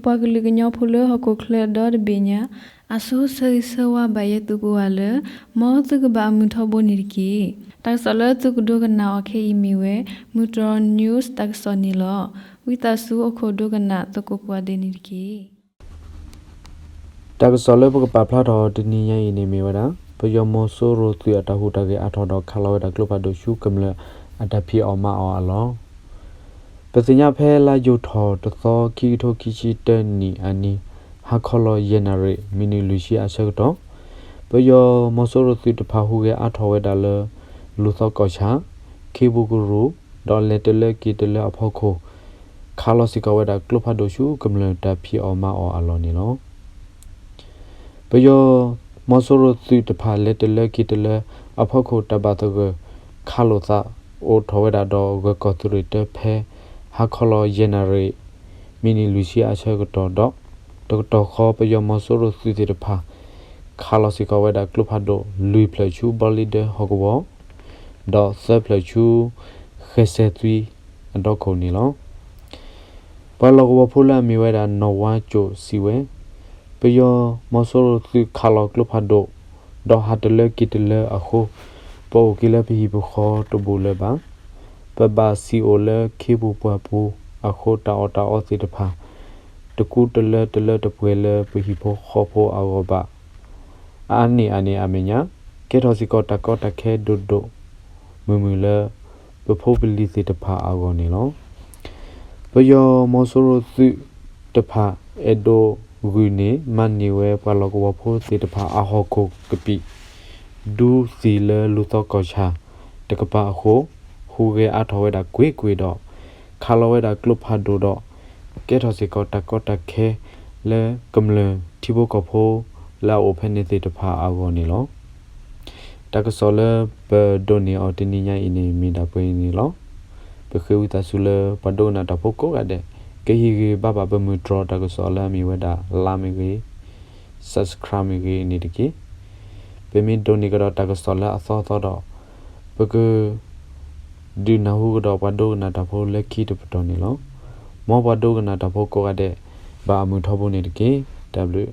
ပှၤကလုာ်ကညီဖိလၢဟီၣ်ခိၣ်ချၢဒီတဘ့ၣ်ညါ အဆိဆၢဂ့ၤဆၢဝါဘၣ်ယဲသုကိးဂၤလၢ မ်သုကဘၣ်အမုာ်ထီဘိန့ၣ်တက့ၢ်. တၢ်ကစီၣ်လၢသုကဒိကနၣ်အီၤခဲအံၤမ့ၢ်ဝဲ မုၢ်တြီၢ် news တၢ်ကစီၣ်န့ၣ်လီၤ. ဝံသးစူၤအိၣ်ခိးဒိကနၣ်သကိးကိးဂၤဒဲးန့ၣ်တက့ၢ်. တၢ်ကစီၣ်လၢပကပာ်ဖျါထီၣ်တနံၤညါအံၤန့ၣ်မ့ၢ်ဝဲဒၣ် ပယီၤမီၤစိရိၤသုးအတၢ်ဟူးတၢ်ဂဲၤအါထီၣ်ဒီးခးလီၤဝဲဒၣ်ကျိဖးဒိၣ်ဆူကမျၢၢ်အတၢ်ဖံးအီၣ်မၤအီၣ်အလီၢ် ပသ့ၣ်ညါဖဲလါယူၤထီၣ်တသီခံကထိခံဆံတၢနံၣ်အနံၤ ဟါခီလီၤယဲၢ်နၣ်ရံၣ် မံးနံးလွံၢ်ဆံအဆၢကတီၢ် ပယီၤမီၤစိရိၤသုးတဖၣ်ဟူးဂဲၤအါထီၣ်ဝဲဒၣ်လၢ လူၢ်သီကီၢ်ဆၣ် ခ့ပူၤကရူၢ် ဒီးလဲၤတလၢက့ၤတလၢအဖီခိၣ် ခးလီၤစ့ၢ်ကီးဝဲဒၣ်ကျိဖးဒိၣ်ဆူကမျၢၢ်တၢ်ဖံးအီၣ်မၤအီၣ်အလီၢ်န့ၣ်လီၤ. ပယီၤမီၤစိရိၤသုးတဖၣ်လဲၤတလၢက့ၤတလၢအဖီခိၣ် တၢ်ဘၣ်သဂၢၢ်ခးလိာ်သးအိၣ်ထီၣ်ဝဲဒၣ်ဒီးဂၢၢ်ကီၢ်သုးရ့ၣ်တၢ ဖဲဟါခီလီၤယဲၢ်နၣ်ရံၣ် မံးနံးလွံၢ်ဆံအဆၢကတီၢ်ဒီး တကတီၢ်ဃီပယီၤမီၤစိရိၤသုးသ့ၣ်တဖၣ် ခးလီၤစ့ၢ်ကီးဝဲဒၣ်ကျိဖးဒိၣ်လွံၢ်ဖျၢၣ်ဆူဘီလံဒၢဟီၣ်ကဝီၤ ဒီးသၢဖျၢၣ်ဆူ ဃဲၤစဲၤသွံအဒီခိၣ်န့ၣ်လီၤ. ပှၤလီၢ်ကဝီၤဖိလၢအမ့ၢ်ဝဲဒၣ်နီၢ်ဝါကၠိၣ်စံးဝဲ, ပယီၤမီၤစိရိၤသုးခးလီၤကျိဖးဒိၣ် ဒီးဟးတလၢက့ၤတလၢအဃိ ပအိၣ်က့ၤလၢပဟံၣ်ပဃီတဘူးလၢၤဘၣ်. ပဘၣ်စံၣ်အိၣ်လၢခ့ပူၤပှၢ်ပူၤအဃိ တၢ်အီၣ်တၢ်အီသ့ၣ်တဖၣ် တကူတလၢတလၢတပှဲၤလၢပဟံၣ်ဖိဃီဖိအဂီၢ်ဘၣ်. အါန့ၢ်အန့ၣ်အမဲာ်ညါ ကဲထီၣ်စ့ၢ်ကီးတၢ်ကီတၢ်ခဲဒိၣ်ဒိၣ်မုၢ်မုၢ်လၢ ပဖိပလံၤသ့ၣ်တဖၣ်အဂီၢ်န့ၣ်လီၤ. ပယီၤမီၤစိရိၤသုးတဖၣ်အဲၣ်ဒိးဂုာ်န့ၢ်မၤန့ၢ်ဝဲ ပှၤလီၢ်ကဝီၤဖိသ့ၣ်တဖၣ်အဟီၣ်ခိၣ်ကပံာ် ဒူသံၣ်လၢလူၢ်သီကီၢ်ဆၣ်တကပၤအဃိ ဟူးဂဲၤအါထီၣ်ဝဲဒၣ်ကွ့ၢ်ကွ့ၢ်ဒီး ခးလီၤဝဲဒၣ်ကျိဖးဒိၣ်ဒီး ကဲထီၣ်စ့ၢ်ကီးတၢ်ကီတၢ်ခဲလၢကမျၢၢ်ထံဖိကီၢ်ဖိလၢအအိၣ်ဖဲန့ၣ်သ့ၣ်တဖၣ်အဂီၢ်န့ၣ်လီၤ. တၢ်ကစီၣ်လၢပဒိးန့ၢ်အီၤတနံၤညါအံၤန့ၣ် မ့ၢ်ဒၣ်ပှဲၤအံၤန့ၣ်လီၤ. ပဃ့ဝံသးစူၤလၢပှၤဒိကနၣ်တၢ်ဖိကိးဂၤဒဲး ကဟ့ၣ်ဂံၢ်ဘါဘၣ်ပမုၢ်တြီၢ်တၢ်ကစီၣ်လၢအမ့ၢ်ဝဲဒၣ် like မ့ၢ်ဂ့ၤ subscribe မ့ၢ်ဂ့ၤန့ၣ်တက့ၢ်. ပမ့ၢ်ဒိးန့ၢ်ကဒီးတၢ်ကစီၣ်လၢအသီသီဒီး ပက ဒုးနၢ်ဟူကဒီးပှၤဒိကနၣ်တၢ်ဖိလၢခံတပတီၢ်န့ၣ်လီၤ. မ်ပှၤဒိကနၣ်တၢ်ဖိကိးဂၤဒဲး ဘၣ်အမုာ်ထီဘိန့ၣ်တက့ၢ်. တၢ်ဘျုး